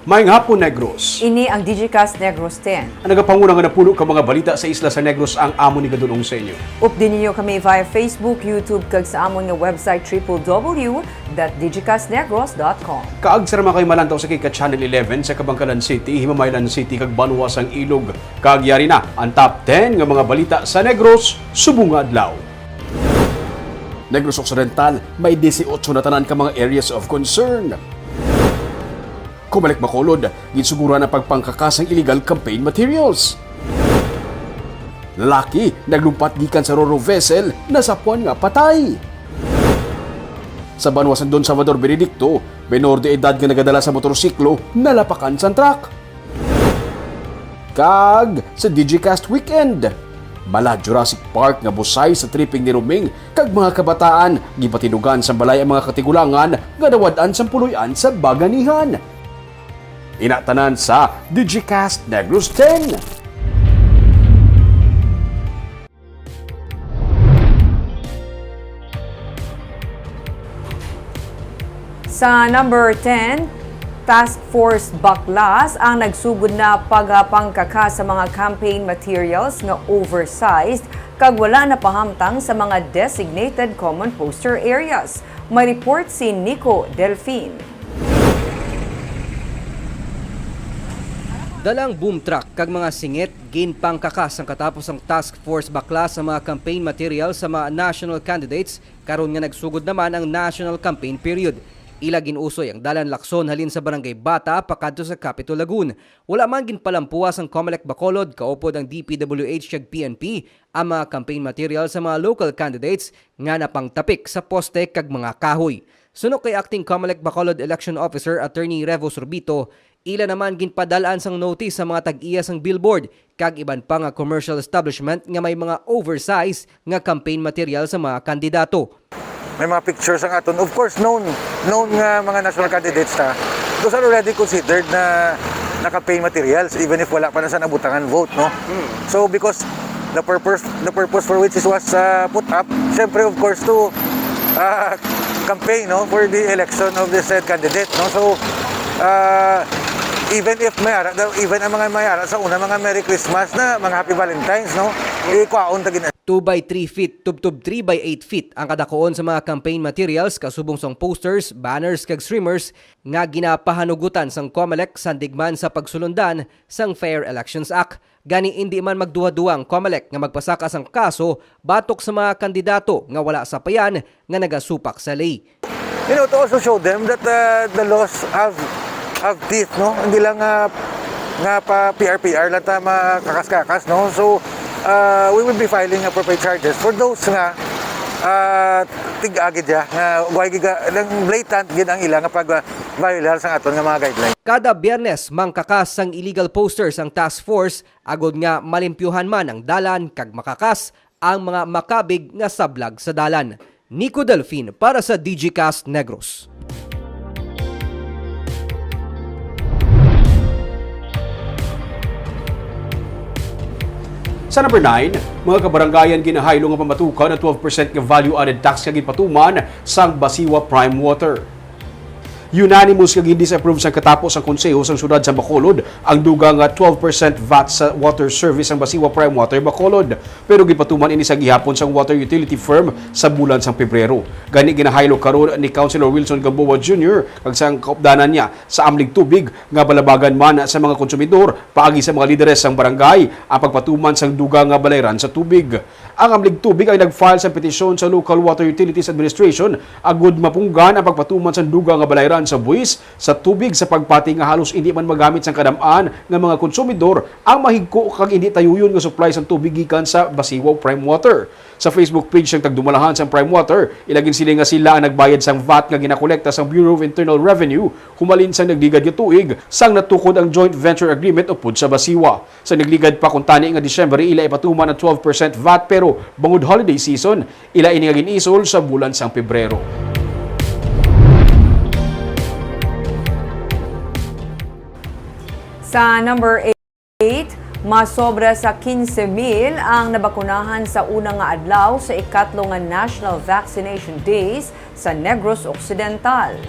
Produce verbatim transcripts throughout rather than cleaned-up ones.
Maayong hapon, Negros. Ini ang Digicast Negros ten. Ang nagapanguna nga napulo ka mga balita sa isla sa Negros ang amon igadul-ong sa inyo. Updi ninyo kami via Facebook, YouTube, kag sa amon nga website, triple W dot digicast negros dot com. Kaagsa ra man kay malantaw sa kay ka Channel eleven sa Kabankalan City, Himamaylan City, kag Banwa sang Ilog. Kag yari na ang top ten nga mga balita sa Negros subong nga adlaw. Negros Occidental, may dieciocho na tanan ka mga areas of concern. Comelec Bacolod, ginsuguran ang pagpangkakas sang illegal campaign materials. Lalaki naglumpat gikan sa ro-ro vessel, nasapuan nga patay. Sa banwa sang Don Salvador Benedicto, menor de edad nga nagadala sa motorsiklo, nalapakan sang truck. Kag sa Digicast Weekend, mala Jurassic Park nga busay sa tripping ni Roming kag mga kabataan, gipatinugan sang balay ang mga katigulangan nga nawad-an sang puloy-an sa Baganihan. Ina tanan sa Digicast Negros ten. Sa number ten, Task Force Baklas ang nagsugod na pagpangkakas sa mga campaign materials nga oversized kag wala napahamtang sa mga designated common poster areas. May report si Nico Delfin. Dalang boom truck kag mga singit, ginpangkakas sang katapos sang Task Force Baklas sa mga campaign material sa mga national candidates, karon nga nagsugod naman ang national campaign period. Ila gin-usoy ang dalan Lacson halin sa Barangay Bata pakadto sa Capitol Lagoon. Wala man ginpalampuas ang Comelec Bacolod, kaupod ang D P W H kag P N P, ang mga campaign material sa mga local candidates nga napangtapik sa poste kag mga kahoy. Suno kay Acting Comelec Bacolod Election Officer Attorney Revo Sorbito, ila naman ginpadal-an sang notice sa mga tag-iya sang billboard kag iban pa nga commercial establishment nga may mga oversize nga campaign material sa mga kandidato. May mga pictures ang aton. Of course, known, known nga mga national candidates ta. Those are already considered na, na campaign materials, even if wala pa na sa nabutangan vote, no? Hmm. So, because the purpose, the purpose for which it was, uh, put up, syempre, of course, to, uh, campaign, no, for the election of the said candidate, no? So, uh, even if may ara, even ang mga may ara sa una, mga Merry Christmas na, mga Happy Valentine's, no? Ikwaon ta gina- Two by three feet, tubtob three by eight feet ang kadakuon sa mga campaign materials, kasubong sang posters, banners, kag streamers nga ginapahanugutan sang Comelec sandig man sa pagsulundan sang Fair Elections Act. Gani, indi man magduha-duha ang Comelec nga magpasaka sang kaso batok sa mga kandidato nga wala sapayan nga nagasupak sa ley. You know, to also show them that, uh, the laws have, have teeth, no? Hindi lang, uh, nga pa P R P R lang ta makakas-kakas, no? So, uh, we will be filing appropriate charges for those nga, uh, tig-a gid ya, nga way giga-, lang blatant gid ang ila nga pag, uh, violar sang aton nga mga guidelines. Kada Biyernes, mangkakas sang illegal posters ang task force agod nga malimpyuhan man ang dalan kag makakas ang mga makabig nga sablag sa dalan. Nico Delfin para sa Digicast Negros. Sa number nine, mga kabarangayan, ginahaylo nga pamatukan ang twelve percent nga value-added tax nga ginpatuman sang Basiwa Prime Water. Unanimous nga gin-disapprove sang katapo sang Konseho sang Syudad sang Bacolod ang dugang nga twelve percent vat sa water service sang Basiwa Prime Water Bacolod. Pero gipatuman ini sa gihapon sang water utility firm sa bulan sang Pebrero. Gani, ginahaylo karon ni Councilor Wilson Gamboa Junior kag sang kaupdanan niya sa amlig tubig nga balabagan man sa mga konsumidor paagi sa mga lideres sang barangay ang pagpatuman sang dugang nga balayran sa tubig. Ang amlig tubig ay nag-file sang petisyon sa Local Water Utilities Administration agud mapunggan ang pagpatuman sang dugang nga balayran sa buwis sa tubig sa pagpati nga halos indi man magamit sang kadam-an nga mga konsumidor ang mahigko kag indi tayuyon nga supply sang tubig gikan sa Basiwa Prime Water. Sa Facebook page sang tagdumalahan sang Prime Water, ila ginsiling nga sila ang nagbayad sang vat nga ginakolekta sang Bureau of Internal Revenue humalin sang nagligad nga tuig, sang natukod ang joint venture agreement upod sa Basiwa. Sa nagligad pa kuntani nga Disyembre, ila ipatuman ang twelve percent vat, pero bangod holiday season, ila ini nga gin-isol sa bulan sang Pebrero. Sa number eight, masobra sa quince mil ang nabakunahan sa una nga adlaw sa ikatlo nga National Vaccination Days sa Negros Occidental.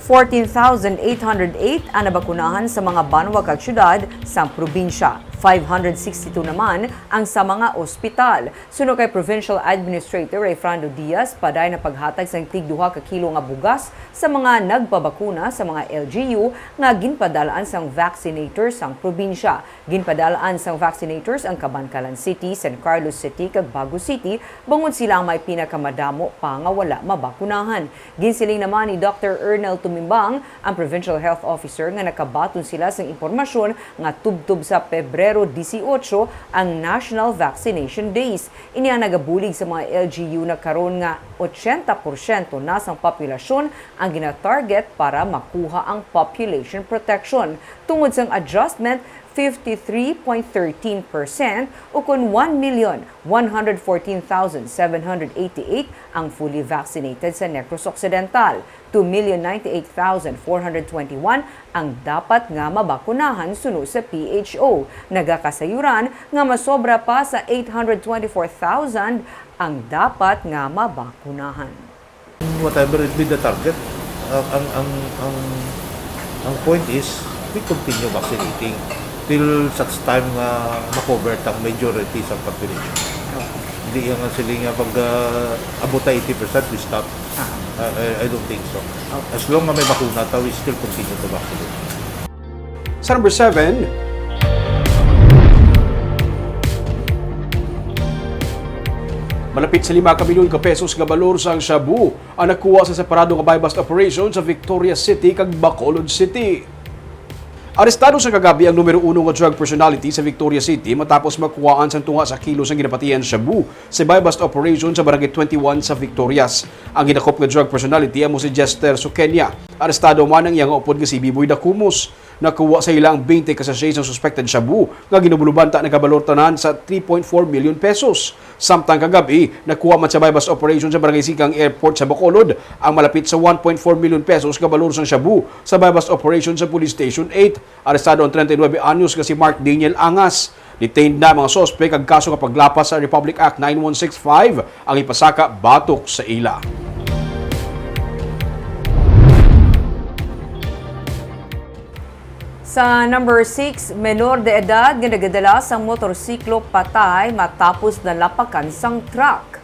Fourteen thousand eight hundred eight ang nabakunahan sa mga banwa kag syudad sang probinsya. Five hundred sixty-two naman ang sa mga ospital. Suno kay Provincial Administrator Rayfrando Diaz, padayon ang paghatag sang tig duha ka kilo nga bugas sa mga nagpabakuna sa mga L G U nga ginpadal-an sang vaccinator sang probinsya. Ginpadal-an sang vaccinators ang Kabankalan City, San Carlos City, kag Bago City, bangod sila ang may pinakamadamo pa nga wala mabakunahan. Ginsiling naman ni Doctor Ernel Tumimbang, ang Provincial Health Officer, nga nakabaton sila sang impormasyon nga tubtob sa Pebrero dieciocho ang National Vaccination Days. Ini ang nagabulig sa mga L G U na karon nga ochenta porsyento na sang populasyon ang ginatarget para makuha ang population protection. Tungod sang adjustment, fifty-three point thirteen percent, o kon one million one hundred fourteen thousand seven hundred eighty-eight ang fully vaccinated sa Negros Occidental. Two million ninety-eight thousand four hundred twenty-one ang dapat nga mabakunahan suno sa P H O. Nagakasayuran nga masobra pa sa eight hundred twenty-four thousand ang dapat nga mabakunahan. Whatever it be the target, ang, ang, ang, ang, ang point is, we continue vaccinating till such time nga ma-cover ang majority sa population. Hindi yung nga sila nga pag ah, abot na eighty percent, we stop. Uh, I, I don't think so. As long nga may bakuna ta, we still continue to vaccinate. Sa number seven, malapit sa lima ka milyon ka pesos nga balor sang shabu ang nakuha sa separado nga buy-bust operation sa Victoria City kag Bacolod City. Arestado sa kagabi ang numero uno nga drug personality sa Victoria City matapos makuhaan sang tunga sa kilo sang ginapatihan shabu sa buy-bust operation sa Barangay twenty-one sa Victorias. Ang gidakop nga drug personality amo si Jester Suqueña. Arestado man ang iya nga upod nga si Biboy Dacumos. Nakuha sa ila ang twenty ka sachet sang suspected shabu nga ginubulubanta nagabalor tanan sa three point four million pesos. Samtang kagab-i, nakuha man sa buy-bust operation sa Barangay Sigang Airport sa Bacolod ang malapit sa one point four million pesos nga balor sang shabu sa buy-bust operation sa Police Station eight. Arestado ang treinta y nuebe anyos nga si Mark Daniel Angas. Detained na ang mga suspek kag kaso nga paglapas sa Republic Act nine one six five ang ipasaka batok sa ila. Sa number six, menor de edad nga nagadala sang motorsiklo patay matapos nalapakan sang truck.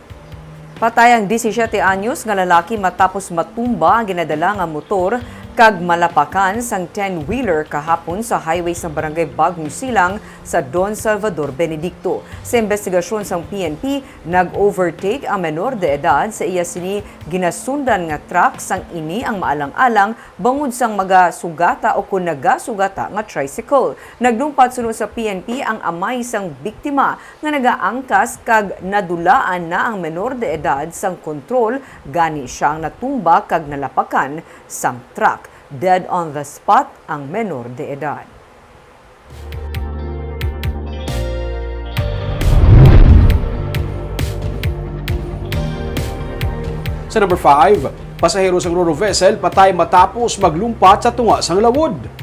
Patay ang disisiete anyos nga lalaki matapos matumba ang ginadala nga motor kag malapakan sang ten-wheeler kahapon sa highway sa Barangay Bagong Silang sa Don Salvador Benedicto. Sa imbestigasyon sang P N P, nag-overtake ang menor de edad sa iya sini ginasundan nga truck, sang ini ang maalang-alang bangod sang magasugata o kon nagasugata nga tricycle. Naglumpat suno sa P N P ang amay sang biktima nga nagaangkas kag nadulaan na ang menor de edad sang kontrol, gani sia ang natumba kag nalapakan sang truck. Dead on the spot ang menor de edad. Sa number five, pasahero sang Roro vessel patay matapos maglumpat sa tunga sang lawod.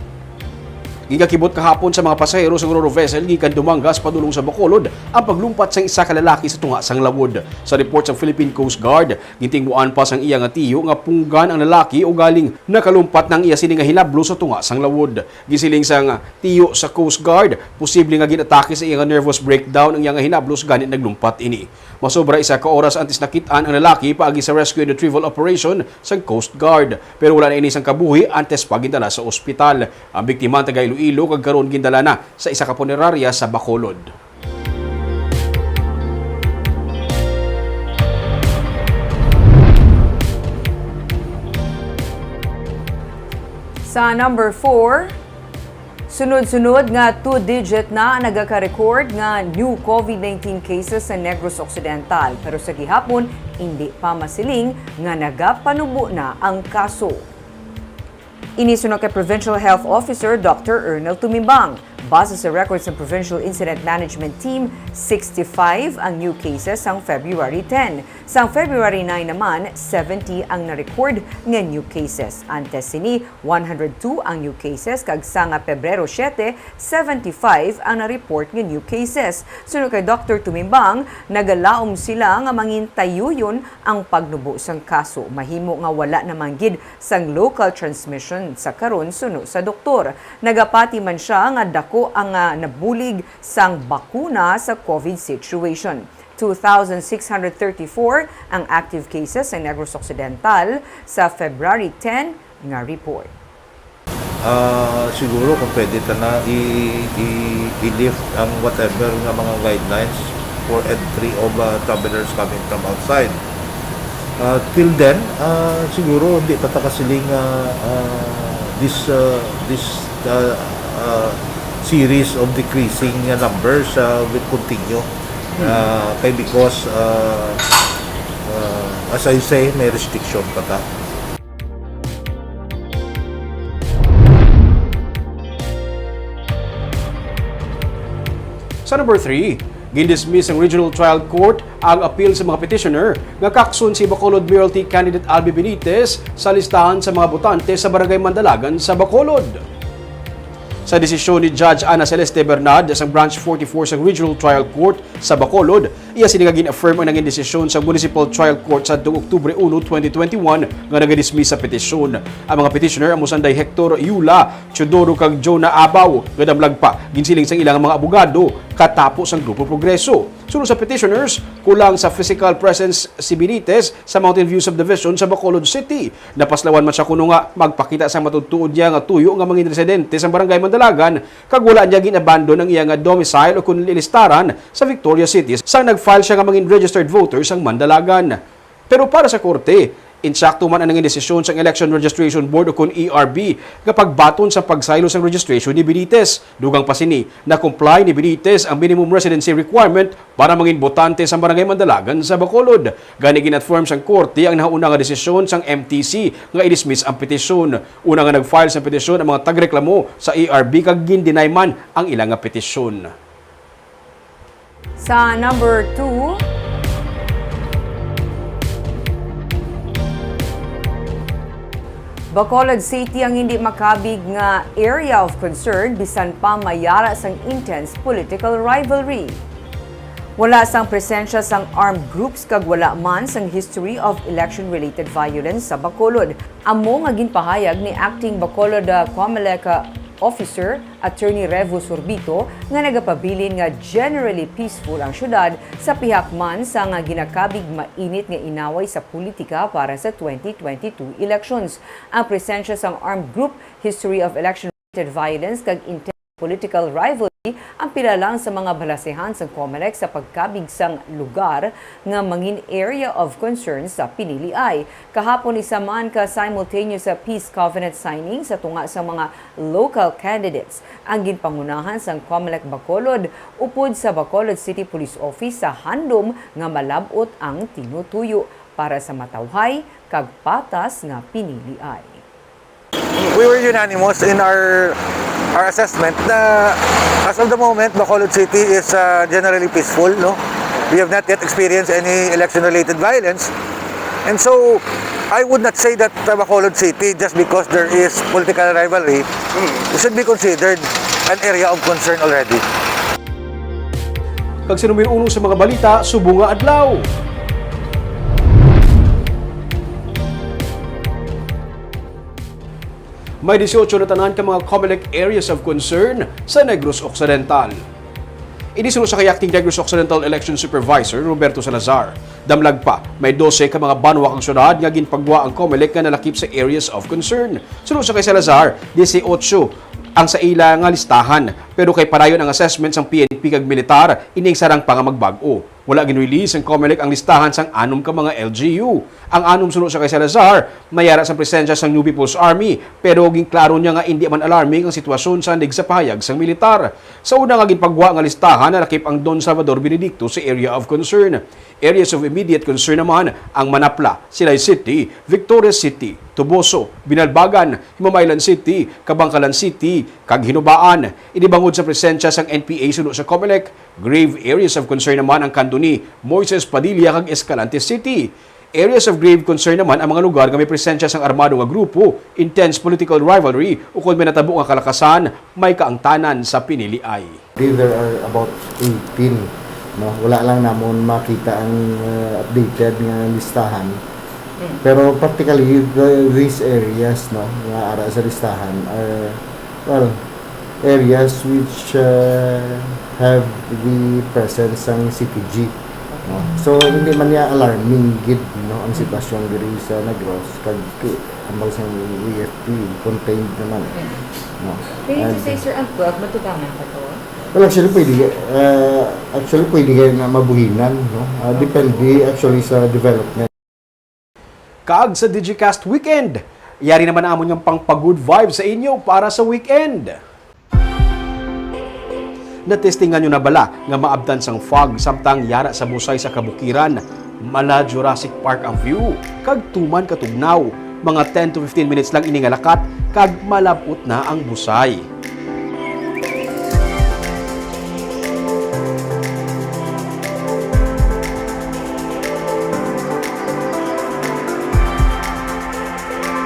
Gigakibot kahapon sa mga pasahero sang Roro vessel gikan Dumangas padulong sa Bacolod ang paglumpat sang isa ka lalaki sa tunga sang lawod. Sa report sang Philippine Coast Guard, gintinguan pa sang iya nga tiyo nga punggan ang lalaki ugaling nakalumpat na ang iya sini nga hinablo sa tunga sang lawod. Gisiling sang tiyo sa Coast Guard, posible nga gin-atake sa iya nga nervous breakdown ang iya nga hinablos gani naglumpat ini. Masobra isa ka oras antes nakit-an ang lalaki paagi sa rescue and retrieval operation sang Coast Guard, pero wala na ini sang kabuhi antes pa gindala sa ospital. Ang biktima taga Iloilo kag karon gindala na sa isa ka punerarya sa Bacolod. Sa number four, sunod-sunod nga two-digit na ang nagaka-record nga new COVID nineteen cases sa Negros Occidental, pero sa gihapon, indi pa masiling nga nagapanubo na ang kaso. Ini suno kay Provincial Health Officer Doctor Ernel Tumimbang. Base sa records ng Provincial Incident Management Team, sixty-five ang new cases sang February ten. Sang February nine naman, seventy ang na-record nga new cases. Antes sini, one hundred two ang new cases, kag sang Pebrero siete, seventy-five ang na-report nga new cases. Suno kay Doktor Tumimbang, nagalaom sila nga mangintayuyon ang pagnubo sang kaso. Mahimo nga wala na man gid sang local transmission sa karon, suno sa doktor. Nagapati man sia nga dako ang, ah, nabulig sang bakuna sa COVID situation. Two thousand six hundred thirty-four ang active cases sa Negros Occidental sa February ten nga report. Ah, siguro kung pwede ta na i, i, i-lift ang whatever nga mga guidelines for entry of uh, travelers coming from outside. Uh, till then, uh, siguro hindi pa ta kasiling uh, uh, this uh, this uh, uh, series of decreasing uh, numbers uh, will continue. Uh, kay because uh, uh, as I say, may restriction pa ta. Sa number three, gindismiss sang Regional Trial Court ang apil sa mga petitioner nga kakson si Bacolod Mayoralty candidate Albi Benitez sa listahan sa mga botante sa Barangay Mandalagan sa Bacolod. Sa desisyon ni Judge Ana Celeste Bernad sang Branch forty-four sang Regional Trial Court sa Bacolod, iya sini nga gin-affirm ang nangin desisyon sa Municipal Trial Court sa Oktubre uno, twenty twenty-one nga nagadismiss sa petisyon. Ang mga petitioner amo sanday Hector Yula, Teodoro kag Jonah Abaw nga damlag pa ginsiling sang ilang mga abogado katapo sang Grupo Progreso. Suno sa petitioners, kulang sa physical presence si Benitez sa Mountain View Subdivision sa Bacolod City. Napaslawan man siya kuno nga magpakita sang matuod-tuod niya nga tuyo nga mangin residente sang Barangay Mandalagan kag wala niya gin-abandon ang iya nga domicile o kun listaran sa Victoria City sang nag-file siya nga mangin registered voter sang Mandalagan. Pero para sa korte, insakto man ang nangin desisyon sang Election Registration Board o kun E R B nga pagbaton sa pagsaylo sang registration ni Benitez. Dugang pa sini, na-comply ni Benitez ang minimum residency requirement para mangin botante sa Barangay Mandalagan sa Bacolod. Gani gin-affirm sang korte ang nahauna nga desisyon sang M T C nga i-dismiss ang petisyon. Una nga nag-file sang petisyon ang mga tagreklamo sa E R B kag gin-deny man ang ila nga petisyon. Sa number two, Bacolod City ang hindi makabig nga area of concern bisan pa may yara sang intense political rivalry. Wala sang presensya sang armed groups kag wala man sang history of election-related violence sa Bacolod. Amo nga ginpahayag ni Acting Bacolod, ah, Comelec, ah, Officer Attorney Revo Sorbito nga nagapabilin nga generally peaceful ang syudad sa pihak man sa nga ginakabig mainit nga inaway sa politika para sa twenty twenty-two elections. Ang presensya sang armed group, history of election-related violence kag intense political rivalry ang pila lang sa mga balasehan sang Comelec sa pagkabig sang lugar nga mangin area of concern sa piniliay. Kahapon, isa man ka simultaneous peace covenant signing sa tunga sa mga local candidates ang ginpangunahan sang Comelec Bacolod upod sa Bacolod City Police Office sa handom nga malab-ot ang tinutuyo para sa matawhay kag patas nga piniliay. We were unanimous in our our assessment na as of the moment, Bacolod City is uh, generally peaceful. No, we have not yet experienced any election-related violence, and so I would not say that uh, Bacolod City, just because there is political rivalry, should be considered an area of concern already. Kag sa numero uno sa mga balita, subong nga adlaw. May dieciocho na tanan ka mga Comelec Areas of Concern sa Negros Occidental. Ini suno sa kay Acting Negros Occidental Election Supervisor Roberto Salazar. Damlag pa, may dose ka mga banwa kag syudad nga ginpagwa ang Comelec nga nalakip sa Areas of Concern. Suno sa kay Salazar, dieciocho ang sa ila nga listahan, pero kay padayon ang assessment sang P N P kag militar, ining sarang pa nga magbag-o. Wala gin-release sang Comelec ang listahan sang anom ka mga L G U. Ang anom suno sa kay Salazar, may yara sang presensya sang New People's Army, pero ginklaro niya nga indi man alarming ang sitwasyon sandig sa pahayag sang militar. Sa una nga ginpagwa nga listahan, nalakip ang Don Salvador Benedicto sa Area of Concern. Areas of Immediate Concern naman ang Manapla, Silay City, Victoria City, Toboso, Binalbagan, Himamaylan City, Kabankalan City, kag Hinubaan. Ini bangod sa presensya sang N P A suno sa Comelec, grave areas of concern naman ang kanto ni Moises Padilla kag Escalante City. Areas of grave concern naman ang mga lugar nga may presensya sang armado nga grupo, intense political rivalry, ukon may natabo nga kalakasan, may kaangtanan sa piniliay. There are about eighteen, no? Wala lang namon makita ang, uh, updated nga listahan. Mm. Pero practically, the, these areas, no, nga ara sa listahan are, well, areas which, uh, have the presence sang C P G, no? So, hindi man niya alarming gid, no, ang sitwasyon diri sa Negros, kag ki-, ambal sang A F P, contained naman, eh, no? Meaning to And say, sir, ang twelve, matubangan pa to? Well, actually, pwede, uh, actually, pwede kayo na mabuhinan, no? Uh, Okay. Depende, actually, sa development. Kag sa Digicast Weekend, yari naman ang amon nga pang-good vibe sa inyo para sa weekend. Natestingan nyo na bala nga maabtan sang fog samtang yara sa busay sa kabukiran? Mala Jurassic Park ang view, kag tuman katugnaw. Mga ten to fifteen minutes lang ini nga lakat, kag malab-ot na ang busay.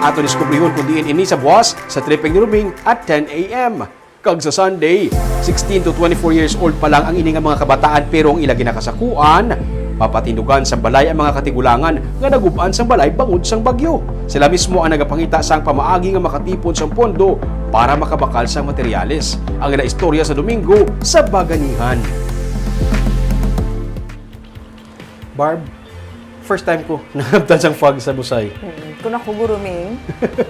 Ato diskubrihon kung diin ini sa buwas sa tripping ni Rubing at ten A M. Kag sa Sunday, sixteen to twenty-four years old pa lang ang ini nga mga kabataan, pero ang ila ginakasakuan, papatindugan sang balay ang mga katigulangan nga nagub-an sang balay bangod sang bagyo. Sila mismo ang nagapangita sang pamaagi nga makatipon sang pondo para makabakal sang materyales. Ang ila istorya sa Domingo sa Baganihan. Barb, first time ko nangabtan sang fog sa busay. Mm. Kung ako, Guro Ming,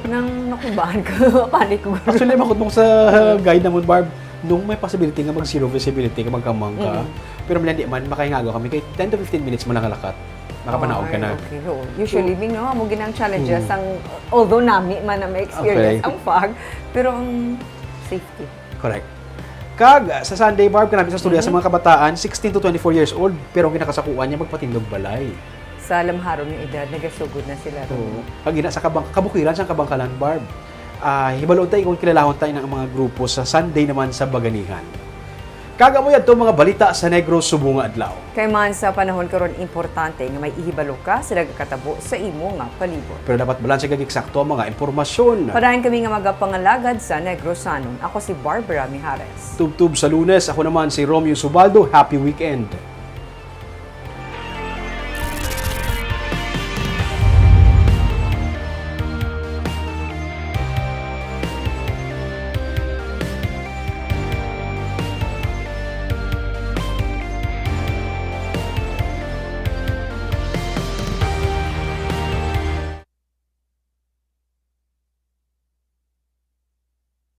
nang nakumbaan ko, panic ko, Guro. Actually, makutmong sa guide namon, Barb, nung may possibility nga mag-zero visibility ka, magkamang ka. Mm. Pero, Melanie, man, makahingago kami kay ten to fifteen minutes man lang lakat. Makapanaog ka Ay, na. Okay, oo. Usually, So, Ming, no, amo ginang challenges Mm. ang, although nami man na may experience Okay. ang fog, pero ang safety. Correct. Kag sa Sunday, Barb, kanami sa istorya sa Mhm. mga kabataan, sixteen to twenty-four years old, pero ang ginakasakuan niya magpatindog balay. Sa lamharon nga edad, nagasugod na sila ron. Oo. Kag ina sa kabang-, kabukiran sang Kabangkalan, Barb. Ah, hibalon ta kung kilalahon ta ang mga grupo sa Sunday naman sa Baganihan. Kag amo yadto mga balita sa Negros subong nga adlaw. Kay man sa panahon karon, importante nga may ihibalo ka sa nagakatabo sa imo nga palibot. Pero dapat balanse kag eksakto ang mga impormasyon. Padayon kami nga magapangalagad sa Negrosanon. Ako si Barbara Mijares. Tubtob sa Lunes, ako naman si Romeo Subaldo. Happy weekend.